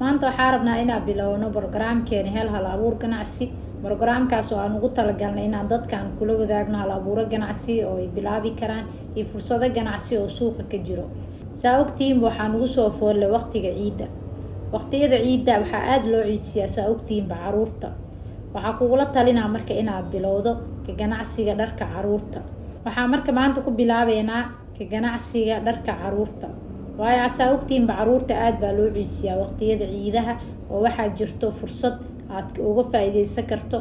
Maanta waxaa rabnaa inaan bilowno brograamkeena Hel Hal Abuur Ganacsi. Brograamkaas oo aan ugu talagalnay inaan dadkan kula wadaagno hal abuuro ganacsi oo ay bilaabi karaan iyo fursado ganacsi oo suuqa ka jiro. Saa ogtihiinba, waxaa nugu soo foolle waqtiga ciidda. Waqtiyada ciidda waxaa aada loo ciidsiyaa, saa ogtihiinba, caruurta. Waxaa kugula talinaa marka inaad bilowdo ka ganacsiga dharka caruurta. Waxaa marka maanta ku bilaabeynaa ka ganacsiga dharka caruurta, waayo saa ogtihiinba, caruurta aada baa loo ciidsiyaa waqtiyada ciidaha, oo waxaa jirto fursad aad uga faa-iideysan karto.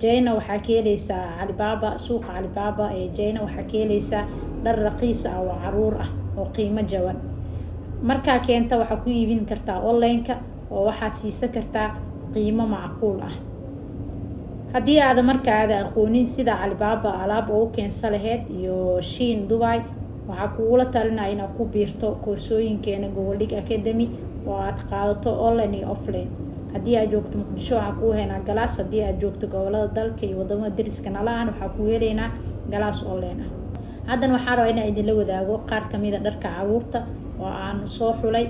China waxaa ka heleysaa Alibaba, suuqa Alibaba ee China waxaa ka heleysaa dhar raqiis ah oo caruur ah oo qiimo jaban. Markaa keenta, waxaa ku iibin kartaa online-ka oo waxaad siisan kartaa qiimo macquul ah. Haddii aada marka aada aqoonin sida Alibaba alaab ugu keensa laheyd iyo Shein Dubai, waxaa kugula talinaya inaad ku biirto koorsooyinkeena Goboldhig Academy oo aad qaadato online iyo offline. Haddii aad joogto Muqdisho, waxaa kuu heynaa class. Haddii aad joogto gobolada dalka iyo wadamada dariska nala-an, waxaa kuu heleynaa class online ah. Haddana waxaa rabaa inaan idinla wadaago qaar kamida dharka caruurta oo aan soo xulay.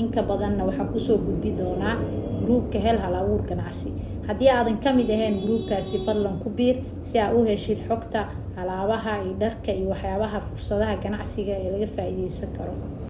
Inka badanna waxaa kusoo gudbi doonaa gruubka Hel Hal Abuur Ganacsi. Haddii aadan kamid ahayn gruubkaasi, fadlan ku biir si aa u heshid xogta alaabaha iyo dharka iyo waxyaabaha fursadaha ganacsiga ee laga faa-iideysan karo.